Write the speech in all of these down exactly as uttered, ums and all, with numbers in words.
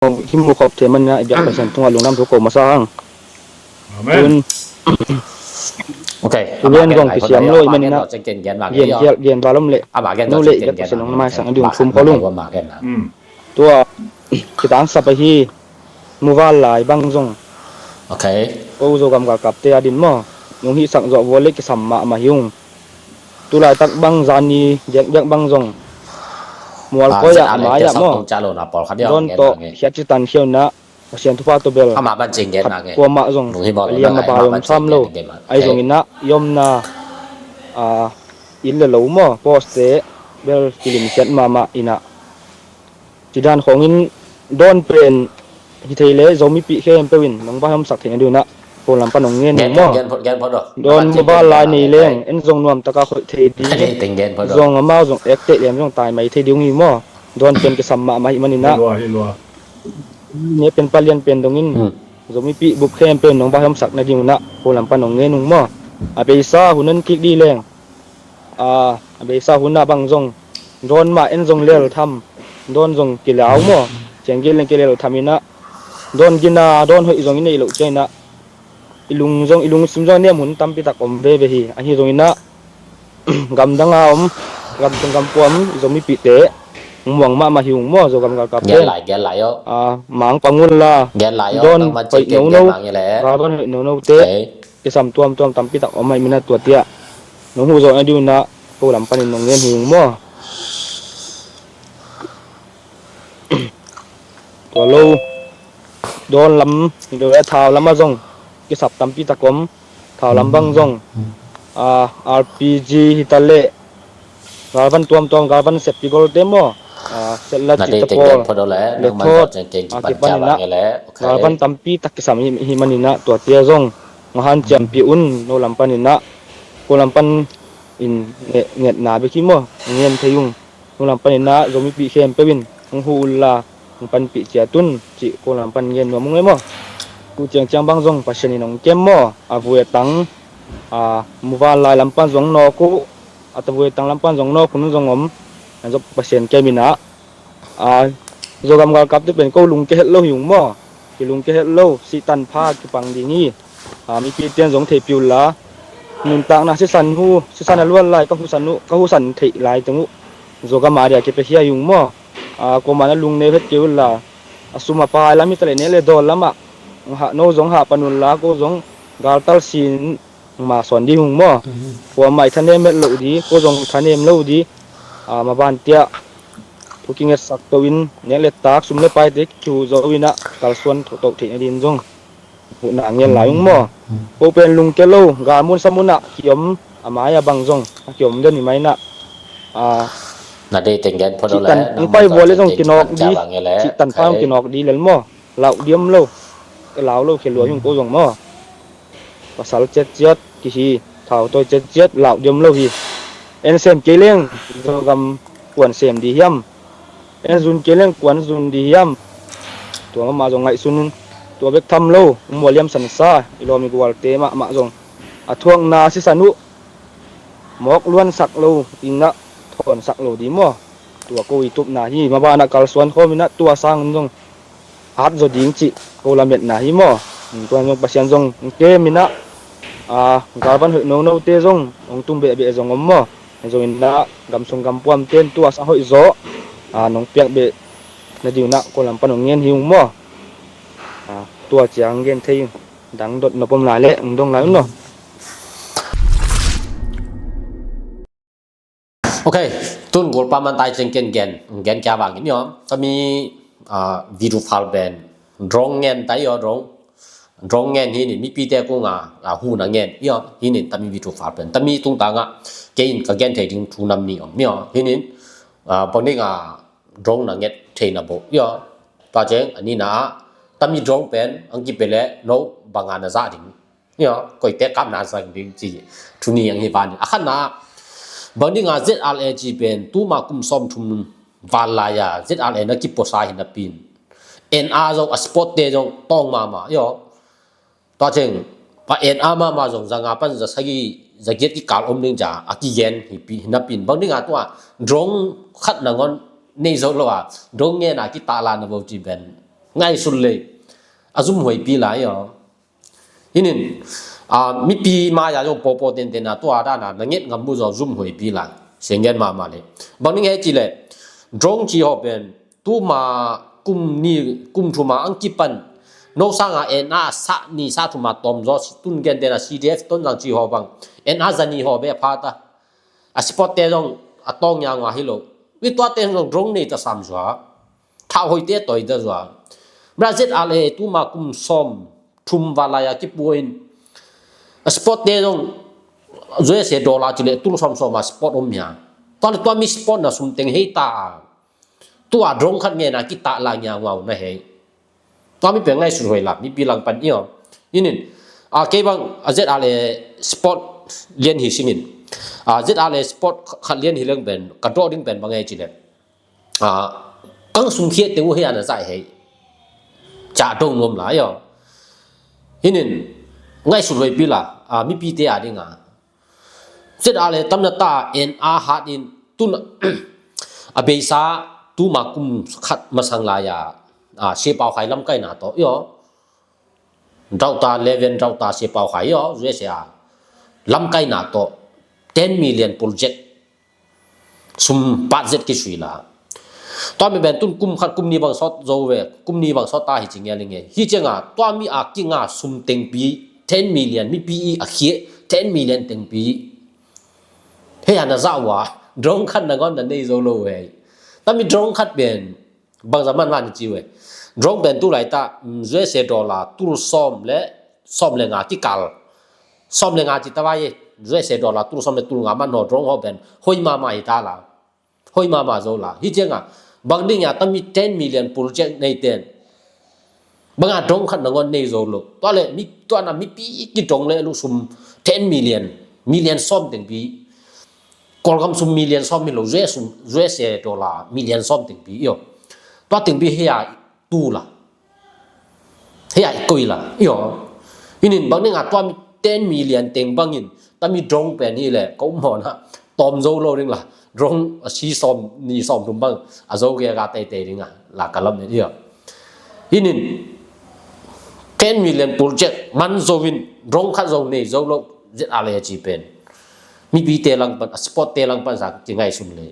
hong him mu khop thei manin ah i biak Pasian tungah lungdam thu ko masa hang. Amen. Tun Okay. Tulen zong kisiam lo i manin ah, gen khial gen val om le, nu le i biak Pasian hong maisak na ding thum khol ung. Tua kitangsap ahi muval lai bang zong. Okay. Ko Zogam galkapte a din maw, nong hihsak zawh vua le kisam mahmah hi ung. Tulaitak bang zani diakdiak bang zong mual koi ah, mai ah maw, dawn tawh hiat citan khiau inah Pasian thupha tawh bel kuamah zong a liam a bai om sam lo. Ahi zong inah i omna inn le lo maw, poste bel kilimsiat mahmah inah Ci dan khawngin dawn pen hi thei le Zomipih khempeuh in nong vai homsak theih nading unah ko lam pan hong ngen hi maw. Dawn mobile lai nei leng en zong nuamtaka hoih thei ding, zong amau zong ek teih liam zong tai mai thei ding hi maw. Dawn pen kisam mahmah hi maninah ne pen palian pen dongin Zomipih bup khempeuh in nong vai homsak nading unah ko lam pan hong ngen hong maw. A beisa hun an kik dih leng a beisa hun ah bang zong dawn mah en zong lel tham, dawn zong kilau maw, ciang gil leng kilel tham inah dawn gina dawn hoih zong i neih loh ciang inah i lung zong i lungsim zong a niam hun tampi tak om veve hi. Ahi zong inah gamdang a om, gamtung gampuam i Zomipihte muang mahmah hi ung maw. Zogam galkap gen lai gen lai aw. Mang pang unla dawn hoih nono, dawn hoih nonote kisam tuamtuam tampi tak om ahi maninah tua tiah nong huh zawh nading unah ko lam panin nong ngen hi ung maw. Tua lo dawn lam hi lo le thau lamah zong kisap tampi tak om. Thau lam bang zong a, R P G hi ta leh galvan tuamtuam, galvan seppi golte maw, a, setla cihte pawl le thawt a kipaninah galvan tampi tak kisam hi, hi maninah tuate zong ngahan ciampih un. No lam paninah ko lam pan in ngetna bek hi maw, ngen thei ung. No lam paninah Zomipih khempeuh in hong huh unla hong panpih ciat un cih ko lam pan ngen nuam ung ei maw. Tu ciangciang bang zong Pasian in hong kem maw, a vui a tang a muval lai lam pan zong nawk uh, a ta vui a tang lam pan zong nawk hun zong om. Zong Pasian kem inah a Zogam galkapte pen ko lungkia het lo hi ung maw. Kilungkia het lo, sihtan pha kipang ding hi. A, mipite in zong theihpih unla nuntakna sisan hu, sisan a luan lai ka husan uh, ka husan theih lai teng uh Zogam a dia kipiakhia hi ung maw. A, kuamah na lungneu het kei unla a sum a pai lam hi ta leh nek le dawl lamah no zong hah pan unla ko zong galtal sin ma sawn ding hi ung maw. Kuamah i thanem het loh ding, ko zong thanem lo ding. A, maban tiah thu kingetsak to in nek le tak sum le paite kihuh zo inah kalsuan toh theih nading zong huhna ngen lai ung maw. Ko pen lungkia lo, galmun samunah kiom a mai a bang zong a kiom den hi mainah a, cihtan hong pai vua le zong kinawk ding, cihtan pha zong kinawk ding lel maw. Lauh diam lo, lau lo khia lua hi ung ko zong maw. Pasal ciatciat kihi, thau tawi ciatciat lauh diam lo hi. En sem kei leng Zogam kuan sem ding hiam? En zun kei leng kuan zun ding hiam? Tua mahmah zong ngaihsun un. Tua bek tham lo, mualiam sansa i lawm i gualte mahmah zong a thuakna sisan uh mawk luansak lo inah thawnsak lo ding maw. Tua ko i tupna hi. Mabanah kalsuan khawm inah tua sang un zong at zaw ding cih ko lametna hi maw. Tua zong Pasian zong kem inah a, galvan hoih nonote zong hong tung behbeh zong om maw. Zong inah gamsung gampuamte in tua sang hoih zaw a nong piak beh nading unah ko lam pan hong ngen hi ung maw. A, tua ciang gen thei ung. Dang dot nop om lai leh hong dong lai un maw. Ok, tun golpa man tai ciang ken gen, gen kia vangin io. Tami, ah, video file pen drone ngen tai io, drone. Drone ngen hi ni, mipite kung a, ah, hu na ngen io. Hi ni tami video file pen. Tami tungtang a kei in ka gen thei ding thu nam ni om io. Hi ni, ah, bang ding a drone na nget thei na bo io. Tua ciang a nihna tami drone pen ang kipe le no bang a na za ding. Io, koite kap na zang ding ci. Thu ni ang hi van. A khatna, bang ding a Z R A ci pen tuma kum sawm thum val lai a Z R A na kipuasa hi napi in, N R zong a sport te zong tawng mahmah io. Tua ciang a N R mahmah zong za nga pan za sagih za giat kikal om ding ca a kigen hi napi in, bang ding a tua drone khat nangawn nei zo lo a drone ngen a kitahla na bo ci pen Ngaihsut lei a zum huaipi lai aw. Hinin, a, mipi mai-a zong pawpaw tenten a tua dana na nget ngam bu zong zum huaipi lai. Sianggen mahmah lei. Bang ning hei ci leh, drone ci haw pen tuma kum ni kum thuma ang kipan no sanga en a sa ni sa thuma tawm zaw tun gentena C D F Tonzang ci haw bang en a za ni haw be a phata. A sport te zong a tawng nya ngua hi lo. Wi tua te zong drone nei ta sam zua. Thah hoite toi ta zua. Bra Z R A tuma kum sawm thum va lai a kipuain a sport te zong U S A dollar ci le tul sawm sawm a sport om hia. Tua le tua mi sport na sum teng hei ta a. Tua drone khat ngen a kita la nya ngua na hei. Tua mi pia ngaihsut huai la mipi langpan i aw. Inin, a, kei bang a Z R A sport lian hi singin, a, Z R A sport khat lian hi leng pen ka dawh ding pen bang ei ci leng, a, kang sum khiat te uh hei ana zai hei. Ca dong nuam lai aw. Inin, ngaihsut huaipi la, a, mipite a dinga Z R A tamna ta en a hat in tun a beisa tuma kum khat masang lai a, a, Siapau Khai lamkaina tawh i aw. Dauta eleven dauta Siapau Khai i aw, U S A lamkaina tawh ten million project sum pat zet kisui la. Tua mi ben tun kum khat kum ni bang sawt zo ve, kum ni bang sawt ta hi ci nge li nge. Hi cianga tua mi a kinga sum tengpi ten million, mipi i a khie ten million tengpi. Hei ana zah ua drone khat nangawn na nei zo lo hei. Tami drone khat ben bang zaman van ci ve. Drone ben tu lai ta, mm, U S A dollar tul sawm le sawm le nga kikal. Sawm le nga ci ta vai, U S A dollar tul sawm le tul nga man haw drone haw ben hoi mama hi ta la. Hoi mama zo la. Hi cianga bang ding a tami ten million project nei ten. Banga drone khat nangawn nei zo lo. Tua le mi tua na mipi ki drone le lu sum ten million, million sawm tengpi. Kawlgam sum million sawm hi lo, U S, U S A dollar million sawm tengpi i aw. Tua tengpi hei a tu la. Hei a i koi la i aw. Inin bang ding a tua mi ten million teng bangin tami drone pen hi le ko mawna tawm zo lo ding la. Drone a si sawm ni sawm thum bang a zo ge ga teitei ding a la ka lam i aw. Inin ten million project man zo in drone khat zo nei zo lo Z R A ci pen. Mipite langpan, a sport te langpan sa ki ngaihsun le.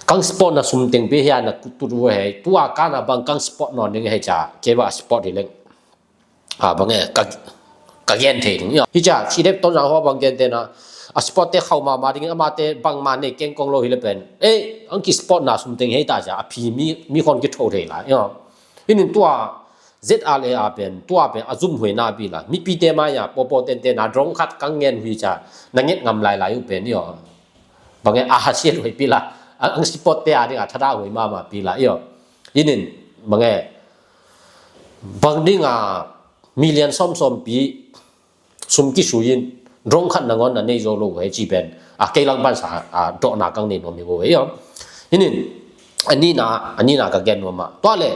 Kang sport na sum teng pe hia na kutut ve hei. Tua kana bang kang sport nawn ding hei ca. Kei ba sport hi leng. A bang e ka, ka gen thei ding. Hi ca, si dep ton zang ho bang gen te na. A sport te khau mama ding, ama te bang ma nei keng kong lo hi le pen. E, ang ki sport na sum teng hei ta ca. A phi mi, mi khon ki tho thei la. Hinin tua Z R A pen, tua pen, a zum huai na pi la. Mipite mai a, popo ten ten a drone khat kang ngen hui ca. Na nget ngam lai lai u pen, yo. Bang e a hasiat huai pi la. Ang sport te a ding a thada huai mama pi la, yo. Inin, bang e. Bang ding a million som som pi. Sum kisuiin drone khat nangawn na nei zo lo hei ci pen a kei langpan sa a dawhna kang nei nuam hi bo hei aw. Hinin a nina a nina ka gen nuam a tua le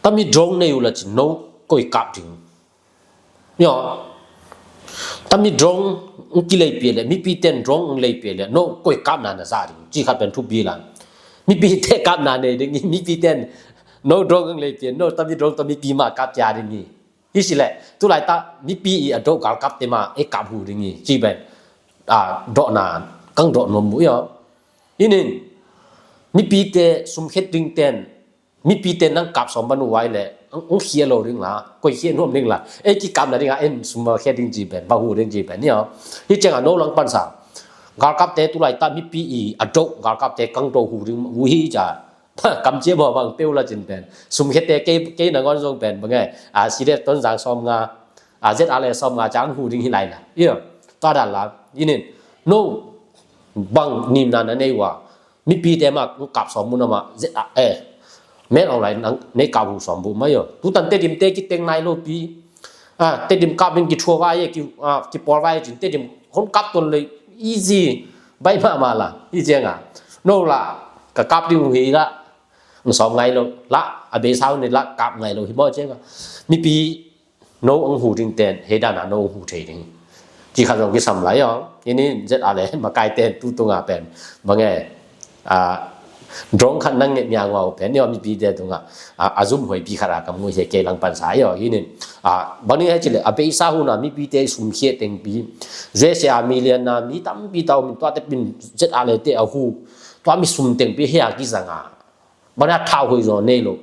tami drone nei uh la cin no koi kap ding. Yo tami drone ng kilei pia le mipi ten drone ng lei pia le no koi kap na na za ding ci khat pen thupi la. Mipi te kap na nei ding mipi ten no drone ng lei pia no tami drone tami pi ma kap cia ding hi. Hi si le, tu lai ta mipi i a doh galkap te ma e kap hu ding i ci ben a doh na kang doh nuam mu i aw. Hi nin mipi te sum khet ding ten mipi te nang kap sawm ban u vai le ang khia lo ding la koi khia nuam ding la e ki kap na ding a en sum khet ding ci ben ba hu ding ci ben i aw. Hi ciang a no lang pan sa galkap te tu lai ta mipi i a doh galkap te kang doh hu ding hu hi ca. Kam cia maw bang peu la cin pen sum khete kei kei nangawn zong pen bang e a sidet ton zang sawm nga a zet a le sawm nga cang hu ding hi lai la io ta dan la inin no bang nim na na nei wa mipi te ma kap sawm mun ama zet a e men ong lai nang nei kap hu sawm bu ma io tu tan te dim te ki teng nai lo pi a te dim kap min ki thua wa ye ki a ki por wa ye cin te dim hon kap ton le easy bai ma ma la i ciang a no la ka kap ding hi la Ang sawm ngai lo la a beisau ni la kap ngai lo hi maw cianga mipi no ang hu ding ten hei dana no ang hu thei ding ci khat zong kisam lai aw ini zet a le makai ten tu tunga pen mange a Drone khat nang nget nia ngau pen, io, mipite tungah a, a zum huaipi khat a kam ngui he kei lang pansa, io, hinin. A, bangni he chile, a beisa huna mipite sumkhia tengpi, U S A million na mi tampi tau min tua te pin Z R le te a hu, tua mi sum tengpi he a kizanga. Bangni a thau hoi zong nei lo,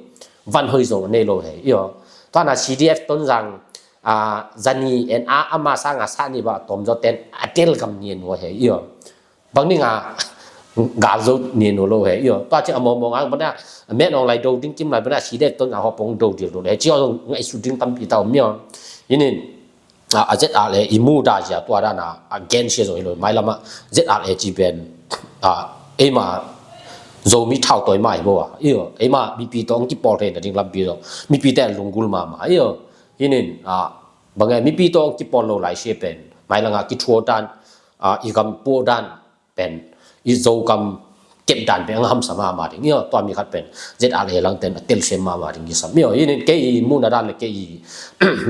van hoi zong nei lo he, io. Tua na C D F Tonzang, a, zani en a ama sanga sani ba tom zo ten a tel gam nien wa he, io. Bang ding a gal zo ni nu lo he, io. Tua ci a mawngmawng a bang ding a met ong lai do ding kim lai bang ding a C D F Tonzang ho pong do dil lo he. Ci ong ngai su ding tampi ta om, io. Inin a, a Z R le i mu da zia tua dan a, a gen sia zo hi lo. Mailam a Z R le ci pen a, eima Zomi thau toi mai bo a, io. Eima mipi tawh kipawl thei na ding lampi zo. Mipi te lunggul mama, io. Inin a, bang e mipi tawh kipawl lo lai sia pen mailam a kithuaw dan, a, i gam puaw dan pen, i Zogam kep dan pen a hamsa mama ding, io. Tua mi khat pen Z R le lang ten a tel sem mama ding kisam, io. Inin kei i muna dan le kei i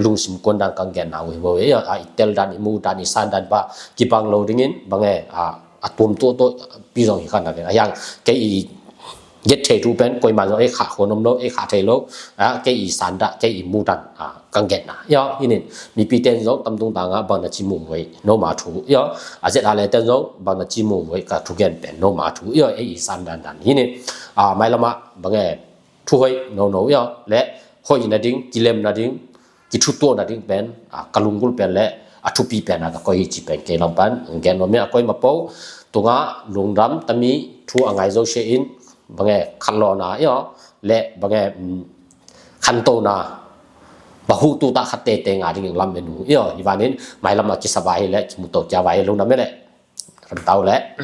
lungsim kuan dan kang gen na uh hi bo, io. A, i tel dan, i mu dan, i san dan ba kibang lo dingin bang e a, a tuam tuah tuah pi zong hi khan na ken a hiang kei i get thei thu pen koima zong ei kha khon om lo, ei kha thei lo. A, kei i san dan, kei i mu dan, a, kang gen na, io. Inin mipi ten zong tamtung tanga bang na ci mu voi no ma thu, io. A Z R le ten zong bang na ci mu voi ka thu gen pen no ma thu, io. Ei i san dan dan inin a, mailam a bang e thu hoi no no, io, le hoi na ding, kilem na ding, kithutuah na ding pen a, ka lunggul pen le a thupi pen a ka koi hi ci pen kei lam pan gen lo mi a koima po tunga lungdam tami thu a ngai zo sia in bang e khanlawna, io, le bang e, um, khantona ba hu tu ta khat tete nga ding lam menu, io. Hi vanin mailam a kisa vai le kimuto kia vai lo na me le. Kan tau le.